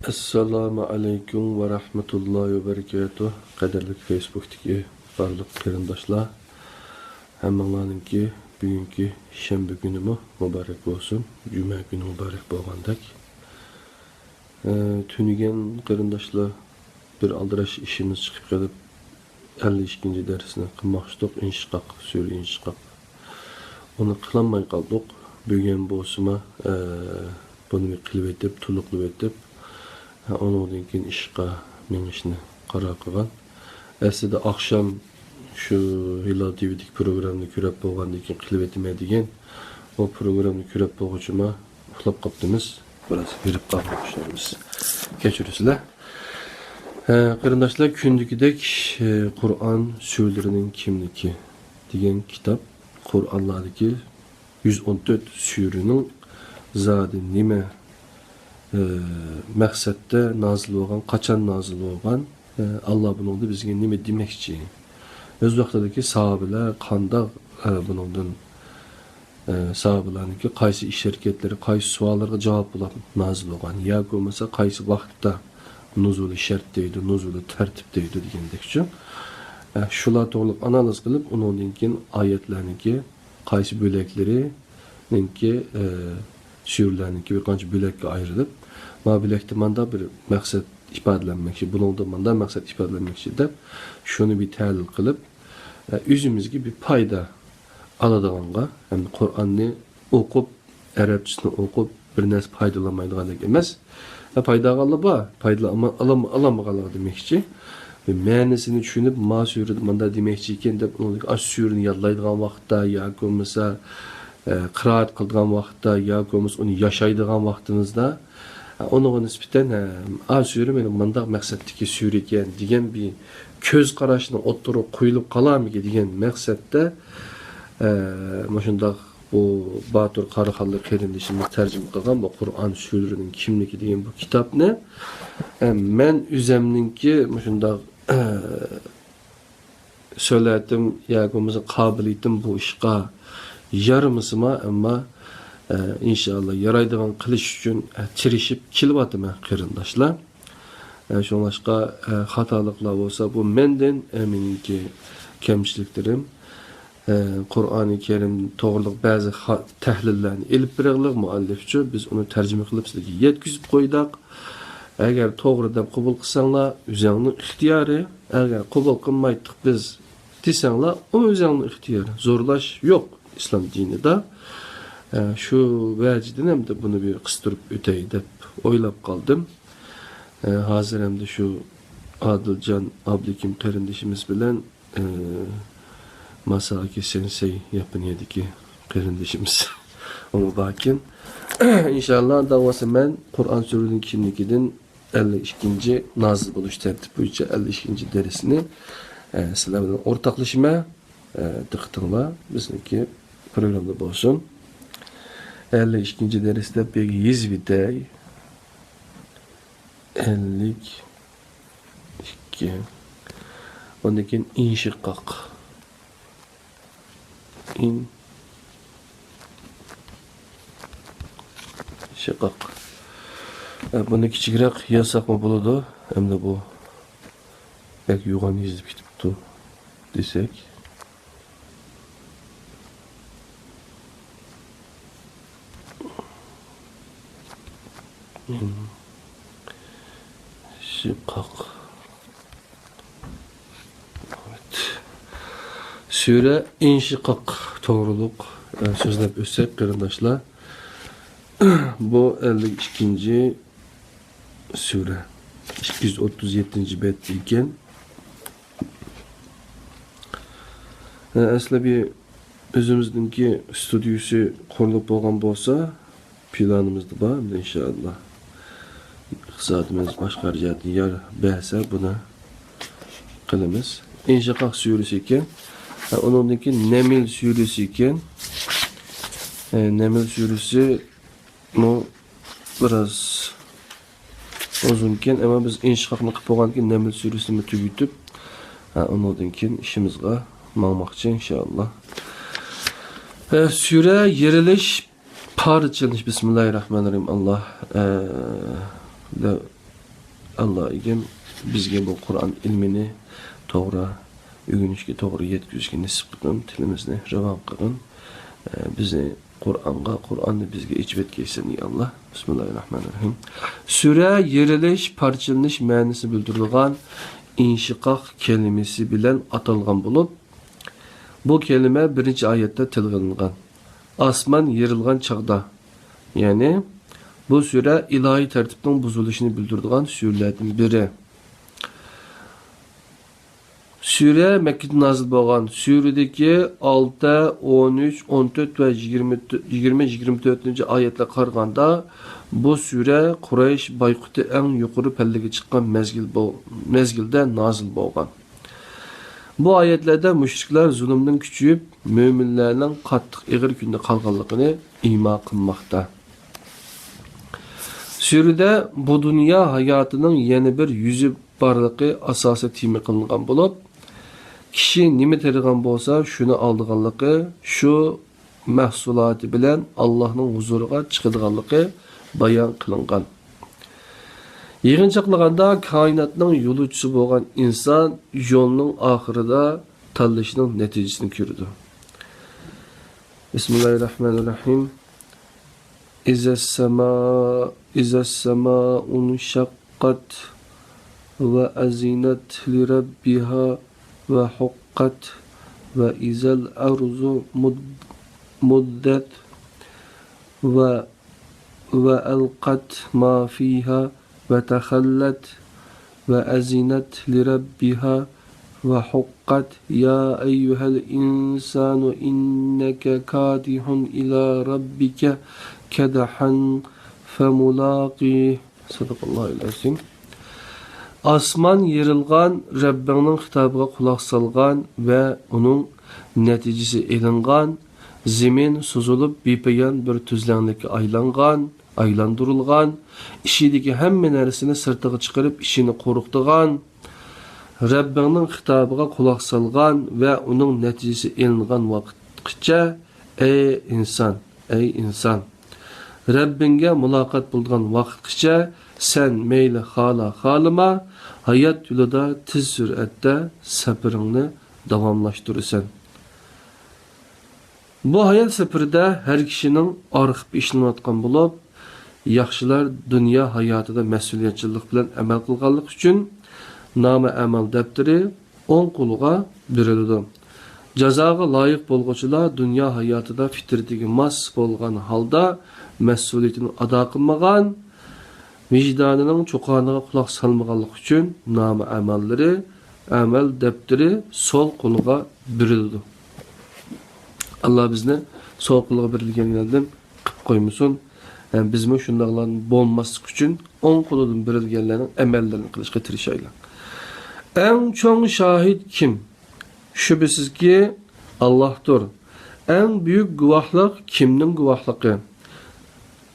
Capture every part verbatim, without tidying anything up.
ئەسسالامۇ ئەلەيكۇم ۋە رەھمەتۇللاھى ۋە بەرىكاتۇھ. قەدىرلىك فېيسبۇكتىكى بارلىق قېرىنداشلار، ھەممىڭلارنىڭكى بۈگۈنكى شەنبە كۈنىمۇ مۇبارەك بولسۇن. جۈمە كۈنى مۇبارەك بولغاندەك. ئە، تۈنۈگۈن قېرىنداشلار، بىر ئالدىراش ئىشىمىز چىقىپ قېلىپ، ئەللىك ئىككىنچى دەرسنى قىلماقچىدۇق، ئىنشىقاق، سۈرە ئىنشىقاق. ئۇنى قىلالماي قالدۇق. بۈگۈن بولسىمۇ، ئە، بۇنى بىر قىلىۋېتىپ، تولۇقلىۋېتىپ، ھە، ئۇنىڭدىن كېيىن ئىشقا مېڭىشنى قارار قىلغان. ئەسلىدە ئاخشام شۇ ھىلال تىۋىدىكى پروگراممىنى كۆرۈپ بولغاندىن كېيىن قىلىۋېتىمەن دېگەن، ئۇ پروگراممىنى كۆرۈپ بولغۇچىما ئۇخلاپ قاپتىمىز. بىراز ھېرىپ قالغان ئوخشايمىز. كەچۈرۈسىلەر. ھە، قېرىنداشلار، كۈندىكىدەك، ئە، قۇرئان سۈرىلىرىنىڭ كىملىكى دېگەن كىتاب، قۇرئانلاردىكى يۈز ئون تۆت سۈرىنىڭ زادى نېمە، ئە، مەقسەتتە نازىل بولغان، قاچان نازىل بولغان، ئە، ئاللا بۇنىڭدا بىزگە نېمە دېمەكچى؟ ئۆز ۋاقتىدىكى ساھابىلەر قانداق، ئە، بۇنىڭدىن ئە، ساھابىلەرنىڭكى قايسى ئىش-ھەرىكەتلىرى، قايسى سوئاللارغا جاۋاب بولۇپ نازىل بولغان ياكى بولمىسا قايسى ۋاقىتتا نۇزۇلى شەرت دەيدۇ، نۇزۇلى تەرتىپ دەيدۇ دېگەندەكچۇ. ئە، شۇلار توغرىلىق ئانالىز قىلىپ، ئۇنىڭدىن كېيىن ئايەتلەرنىڭكى قايسى بۆلەكلىرىنىڭكى، ئە، سۈرىلەرنىڭكى بىر قانچە بۆلەككە ئايرىلىپ، ما بۆلەكتە ماندا بىر مەقسەت ئىپادىلەنمەكچى، بۇنىڭدا ماندا مەقسەت ئىپادىلەنمەكچى دەپ، شۇنى بىر تەھلىل قىلىپ، ئە، ئۆزىمىزگە بىر پايدا ئالىدىغانغا، ھەم قۇرئاننى ئوقۇپ، ئەرەبچىسىنى ئوقۇپ، بىر نەرسە پايدىلانمايدىغاندەك ئەمەس. ھە، پايدالانغانلار بار، پايدىلانما-، ئالالم-، ئالالمىغانلار دېمەكچى. مەنىسىنى چۈشىنىپ، ما سۈرىدە مۇنداق دېمەكچى ئىكەن دەپ، ئۇنىڭدىكى ئاشۇ سۈرىنى يادلايدىغان ۋاقىتتا ياكى بولمىسا، ئە، قىرائەت قىلىدىغان ۋاقىتتا ياكى بولمىسا ئۇنى ياشايدىغان ۋاقتىمىزدا، ئە، ئۇنىڭغا نىسبەتەن، ھە، ئا سۈرە مانا مۇنداق مەقسەتتىكى سۈرە ئىكەن دېگەن بىر كۆز قاراشنىڭ ئوتتۇرىغا قويۇلۇپ قالارمىكىن دېگەن مەقسەتتە، ئە، مۇشۇنداق بۇ باتۇر قاراخانلىق قېرىندىشىمىز تەرجىمە قىلغان بۇ قۇرئان سۈرىلىرىنىڭ كىملىكى دېگەن بۇ كىتابنى، ئە، مەن ئۆزەمنىڭكى مۇشۇنداق، ئە، سۆلەتىم ياكى بولمىسا قابىلىيىتىم بۇ ئىشقا يارىمىسىمۇ، ئەمما، ئە، ئىنشائاللا يارايدىغان قىلىش ئۈچۈن، ئە، تىرىشىپ كېلىۋاتىمەن قېرىنداشلار. ئە، شۇڭلاشقا، ئە، خاتالىقلار بولسا بۇ مەندىن، ئە، مېنىڭكى كەمچىلىكلىرىم. ئە، قۇرئانى كەرىم توغرىلىق بەزى خا-، تەھلىللەرنى ئېلىپ بېرىڭلار مۇئەللىپچۇ، بىز ئۇنى تەرجىمە قىلىپ سىلەرگە يەتكۈزۈپ قويدۇق. ئەگەر توغرا دەپ قوبۇل قىلساڭلار، ئۆزۈڭنىڭ ئىختىيارى. ئەگەر قوبۇل قىلمايتتۇق بىز دېسەڭلار، ئۇ ئۆزۈڭنىڭ ئىختىيارى. زورلاش يوق ئىسلام دىنىدا. ئە، شۇ ۋەجىدىن ئەمدى بۇنى بىر قىستۇرۇپ ئۆتەي دەپ ئويلاپ قالدىم. ئە، ھازىر ئەمدى شۇ ئادىلجان ئابلىكىم قېرىندىشىمىز بىلەن ئى، ماساكى سېنسېي ياپونىيەدىكى قېرىندىشىمىز. ئۇمۇ باركىن. ئىنشاللا، داۋاسى مەن قۇرئان سۈرىنىڭ كىملىكىدىن ئەللىك ئىككىنچى نازىل بولۇش تەرتىپى بويىچە ئەللىك ئىككىنچى دەرسنى، ئە، سىلەر بىلەن ئورتاقلىشىمەن. ئە، دىققىتىڭلار بىزنىڭكى پروگراممىدا بولسۇن. ئەللىك ئىككىنچى دەرس دەپ بىر يېزىپ ئۆتەي. ئەللىك ئىككى. ئۇندىن كېيىن ئىنشىقاق. ئىن-، شىقاق. ئە، بۇنى كىچىكرەك يازساقمۇ بولىدۇ. ئەمدى بۇ بەك يوغان يېزىلىپ كېتىپتۇ دېسەك. شىقاق. سۈرە ئىنشىقاق توغرۇلۇق، ئە، سۆزلەپ ئۆتسەك، قېرىنداشلار، بۇ ئەللىك ئىككىنچى سۈرە، ئىككى يۈز ئوتتۇز يەتتىنچى بەت ئىكەن. ئە، ئەسلى بىر ئۆزىمىزنىڭكى ستۇدىيىسى قۇرۇلۇپ بولغان بولسا، پىلانىمىزدا بار، ئىنشائاللا. ئىقتىسادىمىز باشقا جەھەتتىن يار بەرسە، بۇنى قىلىمىز. ئىنشىقاق سۈرىسى ئىكەن. ھە، ئۇنىڭدىن كېيىن نەمل سۈرىسى ئىكەن. ئە، نەمل سۈرىسىمۇ بىراز ئۇزۇنكەن، ئەمما بىز ئىنشىقاقنى قىلىپ بولغاندىن كېيىن نەمل سۈرىسىنى تۈگىتىپ، ھە، ئۇنىڭدىن كېيىن ئىشىمىزغا ماڭماقچى، ئىنشائاللا. ھە، سۈرە يېرىلىش، پارچىلىنىش. بىسمىللاھىررەھمانىررەھىم. ئاللا، ئە، دە-، ئاللا ئىگەم بىزگە بۇ قۇرئان ئىلمىنى توغرا ئۆگىنىشكە، توغرا يەتكۈزۈشكە نېسىپ قىلغىن، تىلىمىزنى راۋان قىلغىن. ئە، بىزنى قۇرئانغا، قۇرئاننى بىزگە ئېچىپ يەتكەيسەن، يا ئاللا. بىسمىللاھىررەھمانىررەھىم. سۈرە يېرىلىش، پارچىلىنىش مەنىسىنى بىلدۈرىدىغان ئىنشىقاق كەلىمىسى بىلەن ئاتالغان بولۇپ، بۇ كەلىمە بىرىنچى ئايەتتە تىلغا ئېلىنغان. ئاسمان يېرىلغان چاغدا، يەنى بۇ سۈرە ئىلاھىي تەرتىپنىڭ بۇزۇلۇشىنى بىلدۈرىدىغان سۈرىلەردىن بىرى. سۈرە مەككىدە نازىل بولغان. سۈرىدىكى ئالتە، ئون ئۈچ، ئون تۆت ۋە يىگىرمە، يىگىرمە، يىگىرمە تۆتىنچى ئايەتلەرگە قارىغاندا، بۇ سۈرە قۇرەيش بايقۇتى ئەڭ يۇقىرى پەللىگە چىققان مەزگىل بول-، مەزگىلدە نازىل بولغان. بۇ ئايەتلەردە مۇشرىكلار زۇلۇمنىڭ كۈچىيىپ، مۆمىنلەرنىڭ قاتتىق ئېغىر كۈندە قالغانلىقىنى ئىما قىلماقتا. سۈرىدە بۇ دۇنيا ھاياتىنىڭ يەنە بىر يۈزى بارلىقى ئاساسىي تېما قىلىنغان بولۇپ، كىشى نېمە تېرىغان بولسا، شۇنى ئالىدىغانلىقى، شۇ مەھسۇلاتى بىلەن ئاللاھنىڭ ھۇزۇرىغا چىقىدىغانلىقى بايان قىلىنغان. يىغىنچاقلىغاندا، كائىناتنىڭ يولۇچىسى بولغان ئىنسان يولنىڭ ئاخىرىدا تاللىشىنىڭ نەتىجىسىنى كۆرىدۇ. بىسمىللاھىررەھمانىررەھىم. إذا السماء، إذا السماء انشقت وأذنت لربها وحقت وإذا الأرض مد-، مدت و-، وألقت ما فيها وتخلت وأذنت لربها وحقت. يا أيها الإنسان إنك كادح إلى ربك كدحا فملاقيه. صدق الله العظيم. ئاسمان يېرىلغان، رەببىڭنىڭ خىتابىغا قۇلاق سالغان ۋە ئۇنىڭ نەتىجىسى ئېلىنغان، زېمىن سوزۇلۇپ، بىپايان بىر تۈزلەڭلىككە ئايلانغان، ئايلاندۇرۇلغان، ئىچىدىكى ھەممە نەرسىنى سىرتىغا چىقىرىپ، ئىچىنى قورقۇتىدىغان، رەببىڭنىڭ خىتابىغا قۇلاق سالغان ۋە ئۇنىڭ نەتىجىسى ئېلىنغان ۋاقىتقىچە، ئەي ئىنسان، ئەي ئىنسان، رەببىڭگە مۇلاقات بولىدىغان ۋاقىتقىچە سەن مەيلى خالا، خالىما، ھايات يولىدا تېز سۈرئەتتە سەپىرىڭنى داۋاملاشتۇرىسەن. بۇ ھايات سەپىرىدە ھەر كىشىنىڭ ئارخىپى ئىشلىنىۋاتقان بولۇپ، ياخشىلار دۇنيا ھاياتىدا مەسئۇلىيەتچانلىق بىلەن ئەمەل قىلغانلىقى ئۈچۈن نامە ئەمەل دەپتىرى ئوڭ قولىغا بېرىلىدۇ. جازاغا لايىق بولغۇچىلار دۇنيا ھاياتىدا پىترىتىگە ماس بولغان ھالدا مەسئۇلىيىتىنى ئادا قىلمىغان، ۋىجدانىنىڭ چۇقانىغا قۇلاق سالمىغانلىقى ئۈچۈن نامە ئەمەللىرى، ئەمەل دەپتىرى سول قولىغا بېرىلىدۇ. ئاللا بىزنى سول قولىغا بېرىلگەنلەردىن قىلىپ قويمىسۇن. ھەم بىزمۇ شۇنداقلارنىڭ بولماسلىقى ئۈچۈن ئوڭ قولىدىن بېرىلگەنلەرنىڭ ئەمەللىرىنى قىلىشقا تىرىشايلى. ئەڭ چوڭ شاھىت كىم؟ شۈبھىسىزكى، ئاللاھتۇر. ئەڭ بۈيۈك گۇۋاھلىق كىمنىڭ گۇۋاھلىقى؟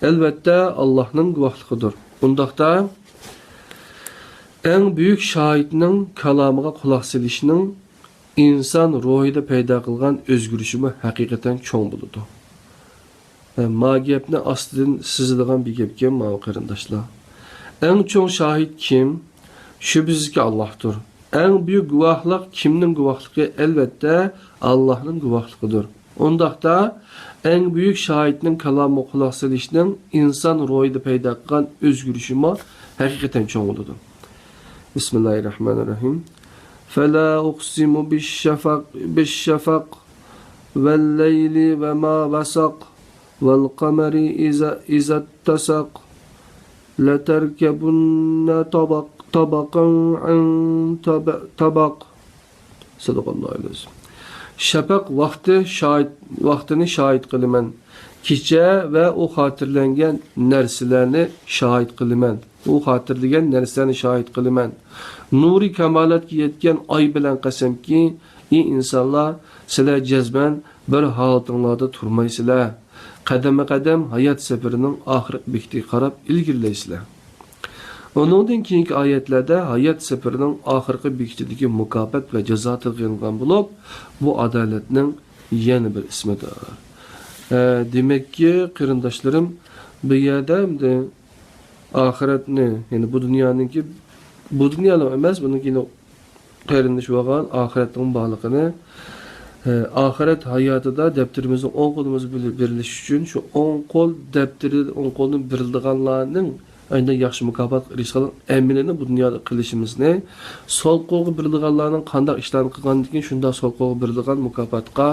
ئەلۋەتتە، ئاللاھنىڭ گۇۋاھلىقىدۇر. ئۇنداقتا، ئەڭ بۈيۈك شاھىتنىڭ كالامىغا قۇلاق سېلىشنىڭ ئىنسان روھىدا پەيدا قىلغان ئۆزگىرىشىمۇ ھەقىقەتەن چوڭ بولىدۇ. ھە، ما گەپنى ئاستىدىن سىزىدىغان بىر گەپكەن ماۋۇ، قېرىنداشلار. ئەڭ چوڭ شاھىت كىم؟ شۈبھىسىزكى، ئاللاھتۇر. ئەڭ بۈيۈك گۇۋاھلىق كىمنىڭ گۇۋاھلىقى؟ ئەلۋەتتە، ئاللاھنىڭ گۇۋاھلىقىدۇر. ئۇنداقتا، ئەڭ بۈيۈك شاھىتنىڭ كالامىغا قۇلاق سېلىشنىڭ ئىنسان روھىدا پەيدا قىلغان ئۆزگىرىشىمۇ ھەقىقەتەن چوڭ بولىدۇ. بىسمىللاھىررەھمانىررەھىم. فلا أقسم بالشفق، بالشفق، والليل وما وسق، والقمر إذا، إذا اتسق، لتركبن طبق، طبقا عن طب، طبق. صدق الله العظيم. شەپەق ۋاقتى شاھىت، ۋاقتىنى شاھىت قىلىمەن. كېچە ۋە ئۇ خاتىرىلەنگەن نەرسىلەرنى شاھىت قىلىمەن. ئۇ خاتىرىلىگەن نەرسىلەرنى شاھىت قىلىمەن. نۇرى كامالەتكە يەتكەن ئاي بىلەن قەسەمكى، ئى ئىنسانلار، سىلەر جەزمەن بىر ھالىتىڭلاردا تۇرمايسىلەر. قەدەممۇ قەدەم ھايات سەپىرىنىڭ ئاخىرقى بېكىتىگە قاراپ ئىلگىرىلەيسىلەر. ئۇنىڭدىن كېيىنكى ئايەتلەردە ھايات سەپىرىنىڭ ئاخىرقى بېكىتىدىكى مۇكاپات ۋە جازا تىلغا ئېلىنغان بولۇپ، بۇ ئادالەتنىڭ يەنە بىر ئىسمىدۇر. ئە، دېمەككى، قېرىنداشلىرىم، بۇ يەردە ئەمدى ئاخىرەتنى، يەنى بۇ دۇنيانىڭكى بۇ دۇنيانىڭ ئەمەس، بۇنىڭ كېيىن قېرىندىشى بولغان ئاخىرەتنىڭ بارلىقىنى، ئە، ئاخىرەت ھاياتىدا دەپتىرىمىزنىڭ ئوڭ قولىمىزدا بىل-، بېرىلىشى ئۈچۈن شۇ ئوڭ قول دەپتىرى، ئوڭ قولدىن بېرىلىدىغانلارنىڭ ئاندىن ياخشى مۇكاپاتقا ئېرىشىدىغان ئەمىلىنى بۇ دۇنيادا قىلىشىمىزنى، سول قولغا بېرىلىدىغانلارنىڭ قانداق ئىشلارنى قىلغاندىن كېيىن شۇنداق سول قولغا بېرىلىدىغان مۇكاپاتقا،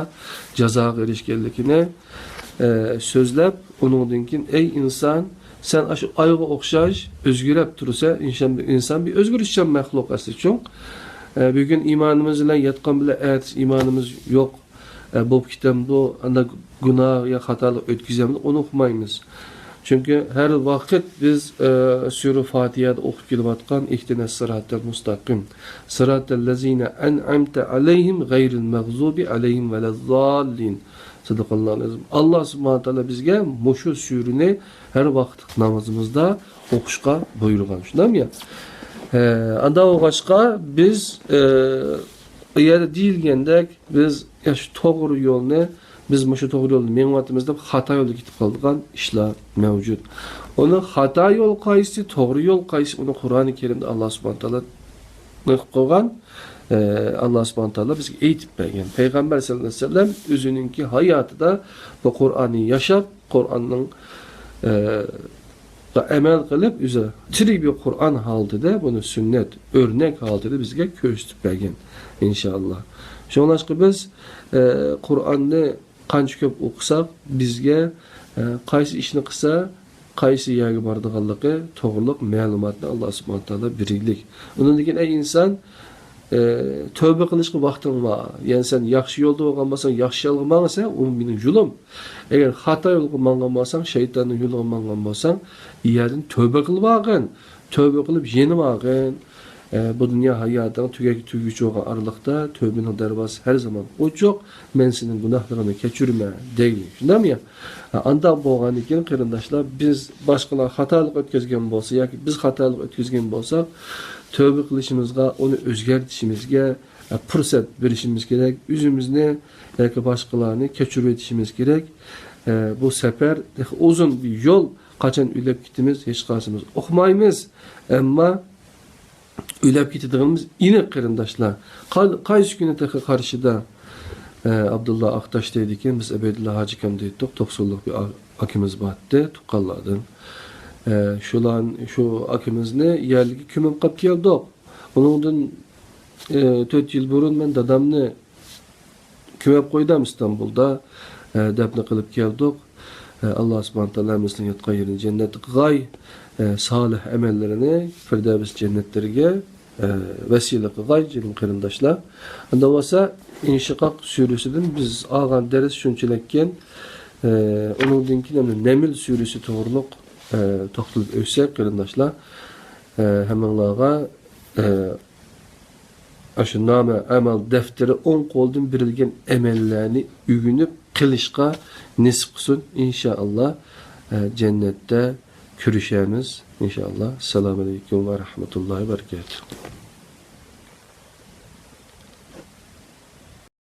جازاغا ئېرىشكەنلىكىنى، ئە، سۆزلەپ، ئۇنىڭدىن كېيىن، ئەي ئىنسان، سەن ئاشۇ ئايغا ئوخشاش ئۆزگىرەپ تۇرسا، ئىنسان، ئىنسان بىر ئۆزگىرىشچان مەخلۇق ئەسلى چوڭ. ئە، بۈگۈن ئىمانىمىز بىلەن ياتقان بىلەن ئەتىسى ئىمانىمىز يوق، ئە، بولۇپ كېتەمدۇ، ئانداق گۇناھ يا خاتالىق ئۆتكۈزەمدۇ، ئۇنى ئۇقمايمىز. چۈنكى ھەر ۋاقىت بىز، ئە، سۈرە فاتىھەدە ئوقۇپ كېلىۋاتقان ئىھدىنەس سىراتەل مۇستەقىم، سىراتەل لەزىنە ئەنئەمتە ئەلەيھىم غەيرىل مەغزۇبى ئەلەيھىم ۋەلەززاللىن. سەدىقاللاھۇل ئەزىم. ئاللا سۇبھانە تائالا بىزگە مۇشۇ سۈرىنى ھەر ۋاقىت نامىزىمىزدا ئوقۇشقا بۇيرۇغان. شۇنداقمۇ يا؟ ئە، ئاندا بولغاچقا بىز، ئە، ئۇ يەردە دېيىلگەندەك، بىز يا شۇ توغرا يولنى، بىز مۇشۇ توغرا يولدا مېڭىۋاتىمىز دەپ خاتا يولدا كېتىپ قالىدىغان ئىشلار مەۋجۇت. ئۇنى خاتا يول قايسى، توغرا يول قايسى، ئۇنى قۇرئانى كەرىمدە ئاللا سۇبھانە تائالا نېمە قىلىپ قويغان؟ ئە، ئاللا سۇبھانە تائالا بىزگە ئېيتىپ بەرگەن. پەيغەمبەر سەللەللاھۇ ئەلەيھى ۋەسەللەم ئۆزىنىڭكى ھاياتىدا بۇ قۇرئاننى ياشاپ، قۇرئاننىڭ، ئە، ئەمەل قىلىپ، ئۆزى تىرىك بىر قۇرئان ھالىتىدە بۇنى سۈننەت، ئۆرنەك ھالىتىدە بىزگە كۆرسىتىپ بەرگەن، ئىنشائاللا. شۇڭلاشقا بىز، ئە، قۇرئاننى قانچە كۆپ ئوقۇساق، بىزگە، ئە، قايسى ئىشنى قىلسا، قايسى يەرگە بارىدىغانلىقى توغرىلىق مەلۇماتنى ئاللا سۇبھانە تائالا بېرىگلىك. ئۇنىڭدىن كېيىن، ئەي ئىنسان، ئە، تەۋبە قىلىشقا ۋاقتىڭ بار. يەنى سەن ياخشى يولدا بولغان بولساڭ، ياخشى يولغا ماڭىسەن، ئۇ مېنىڭ يولۇم. ئەگەر خاتا يولغا ماڭغان بولساڭ، شەيتاننىڭ يولىغا ماڭغان بولساڭ، ئۇ يەردىن تەۋبە قىلىۋالغىن. تەۋبە قىلىپ يېنىۋالغىن. ئە، بۇ دۇنيا ھاياتىڭ تۈگەپ تۈگىگۈچى بولغان ئارىلىقتا تەۋبىنىڭ دەرۋازىسى ھەر زامان ئوچۇق. مەن سېنىڭ گۇناھلىرىڭنى كەچۈرىمەن دەيلى. شۇنداقمۇ يا؟ ئە، ئانداق بولغاندىن كېيىن قېرىنداشلار، بىز باشقىلار خاتالىق ئۆتكۈزگەن بولسا ياكى بىز خاتالىق ئۆتكۈزگەن بولساق، تەۋبە قىلىشىمىزغا، ئۇنى ئۆزگەرتىشىمىزگە، ئە، پۇرسەت بېرىشىمىز كېرەك. ئۆزىمىزنى ياكى باشقىلارنى كەچۈرۈۋېتىشىمىز كېرەك. ئە، بۇ سەپەر تېخى ئۇزۇن بىر يول. قاچان ئۆلۈپ كېتىمىز، ھېچقايسىمىز ئۇقمايمىز. ئەمما ئۆلۈپ كېتىدىغىنىمىز ئېنىق، قېرىنداشلار. قا-، قايسى كۈنى تېخى قارشىدا، ئە، ئابدۇللا ئاقتاش دەيدىكەن، بىز ئەبەيدۇللا ھاجىكام دەيتتۇق، توقسانلىق بىر ئا-، ئاكىمىز بارتتى، تۇغقانلاردىن. ئە، شۇلار، شۇ ئاكىمىزنى يەرلىككە كۆمۈپ قاپ كەلدۇق. ئۇنىڭدىن، ئە، تۆت يىل بۇرۇن مەن دادامنى كۆمۈپ قويدۇم ئىستانبۇلدا، ئە، دەپنە قىلىپ كەلدۇق. ئە، ئاللا سۇبھانە تائالا ھەممىسىنىڭ ياتقان يېرىنى جەننەتتە قىلغاي. ئە، سالىھ ئەمەللىرىنى فىردەۋس جەننەتلىرىگە، ئە، ۋەسىلە قىلغاي، جېنىم قېرىنداشلار. ئۇنداق بولسا، ئىنشىقاق سۈرىسىدىن بىز ئالغان دەرس شۇنچىلىككەن. ئە، ئۇنىڭدىن كېيىن ئەمدى نەمل سۈرىسى توغرۇلۇق، ئە، توختىلىپ ئۆتسەك، قېرىنداشلار، ئە، ھەممىڭلارغا، ئە، ئاشۇ نامە ئەمەل دەپتىرى ئوڭ قولدىن بېرىلگەن ئەمەللەرنى ئۆگىنىپ قىلىشقا نېسىپ قىلسۇن، ئىنشائاللا. ئە، جەننەتتە كۆرۈشەرمىز، ئىنشائاللا. ئەسسالامۇ ئەلەيكۇم ۋە رەھمەتۇللاھى ۋە بەرىكاتۇھ.